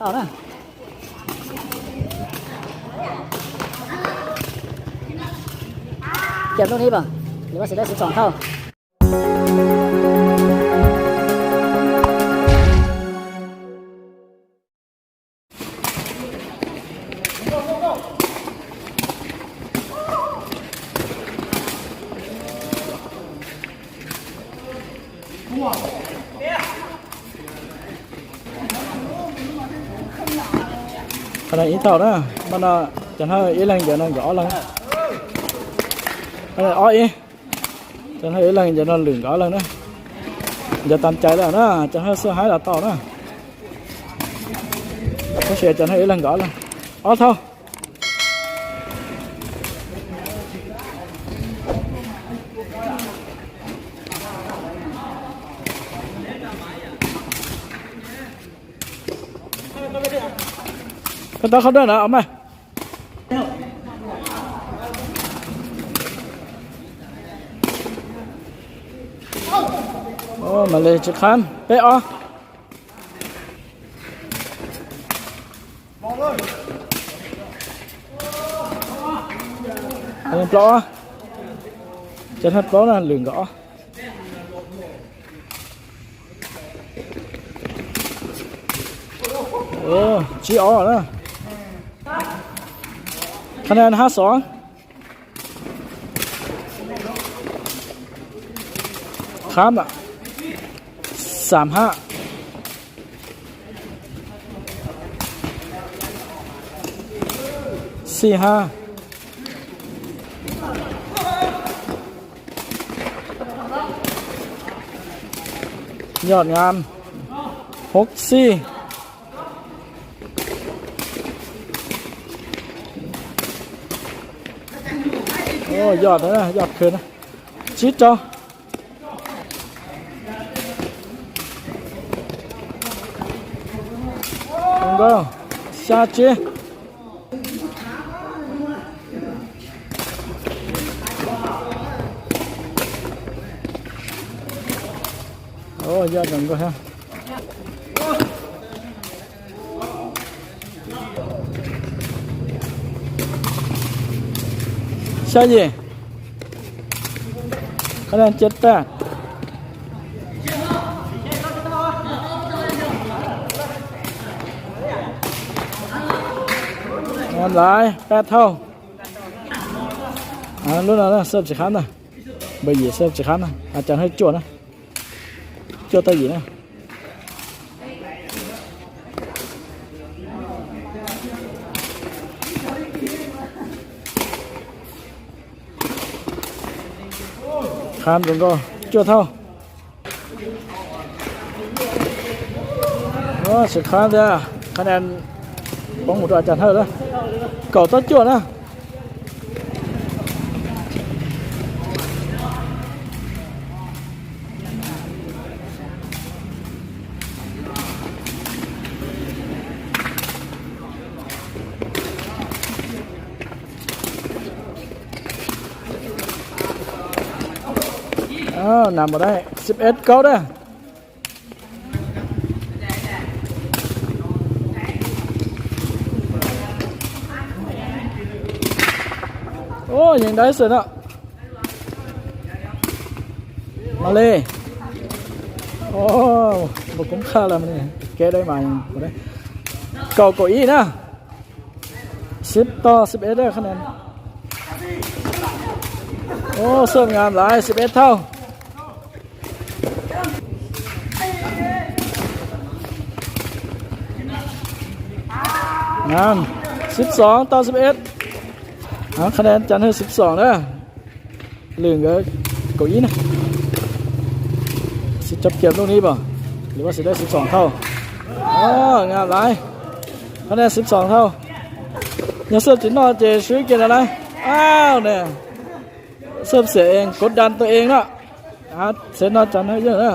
ເອົານະ ກຽມລູກນີ້ບໍ່ ຫຼືວ່າຊິໄດ້ສິບສອງເທົ່າ? ຂະໜາດອີເທົ່ານະ ມັນ ອາ ຈະໃຫ້ອີແລງ ຈະນັ້ນກໍເອົາລະ ອາ ເອົາອີ ຈະໃຫ້ອີແລງ ຈະນອນລຶ້ງກໍເອົາລະນະ ຢ່າຕາມໃຈແລ້ວນະ ຈະໃຫ້ເສື້ອຫາຍລະເຕົ້ານະ ເຂົາເສຍຈະໃຫ້ອີແລງກໍເອົາລະ ເອົາເທົ່າ. ກໍຕ້ອງເຂົ້າດ້ວຍນະ ເອົາມາ ໂອ້ ມາເລີຍ ຈະຄານ ເປະອອກ ເອົາເປົ່າ ຈະທັດເປົ່ານະ ລຶ້ງກໍ ໂອ້ ຈີອອນະ ຄະແນນຫ້າສອງ ຂ້າມລະ ສາມຫ້າ ສີ່ຫ້າ ຍອດງາມ ຫົກສີ່ ໂອ້ ຍອດນະ ຍອດຄືນນະ ຊິດເຈົ້າ ໂກ ຊາເຈ ໂອ້ ຍອດໜຶ່ງກໍແຮງ ຊາເຢ ຄະແນນເຈັດແປດ ງາມຫຼາຍ ແປດເທົ່າ ອ່າ ລຸ້ນເອົານະ ເສີບຊິຄັນນະ ເບີ ເສີບຊິຄັນນະ ອາຈານໃຫ້ຈວດນະ ຈວດຕາຫຢີນະ ຄາມລົງກໍ ຈວດເທົ່າ ໂອ້ ສຸດຍອດເດີ ຄະແນນຂອງໝູ່ໂຕອາຈານເຮີເດີ ເກົ້າຕໍ່ຈວດນະ ອ້າວ ນຳບໍ່ໄດ້ ສິບເອັດເກົ້າເດີ ໂອ້ ຍັງໄດ້ເສີຍເນາະ ມາເລີຍ ໂອ້ ບໍ່ຄຸ້ມຄ່າແລ້ວມື້ນີ້ ແກ້ໄດ້ມາຍັງບໍ່ໄດ້ ເກົ້າເກົ້າອີກນະ ສິບຕໍ່ສິບເອັດເດີຄະແນນ ໂອ້ ເສີບງາມຫຼາຍ ສິບເອັດເທົ່າ ງາມ ສິບສອງຕໍ່ສິບເອັດ ເອົາຄະແນນຈັນເຮີ ສິບສອງເດີ ລຶ້ງເອີ ເກົ້າອີນະ ຊິຈົບເກມລູກນີ້ບໍ່ ຫຼືວ່າຊິໄດ້ສິບສອງເທົ່າ ໂອ້ ງາມຫຼາຍ ຄະແນນສິບສອງເທົ່າ ຍັງເສີບຈິນນອນເຈ ຊຸຍເກນອະໄລ ອ້າວ ແນ່ ເສີບເສຍເອງ ກົດດັນຕົວເອງເນາະ ອາ ເສຍນອນຈັນເຮີເດີ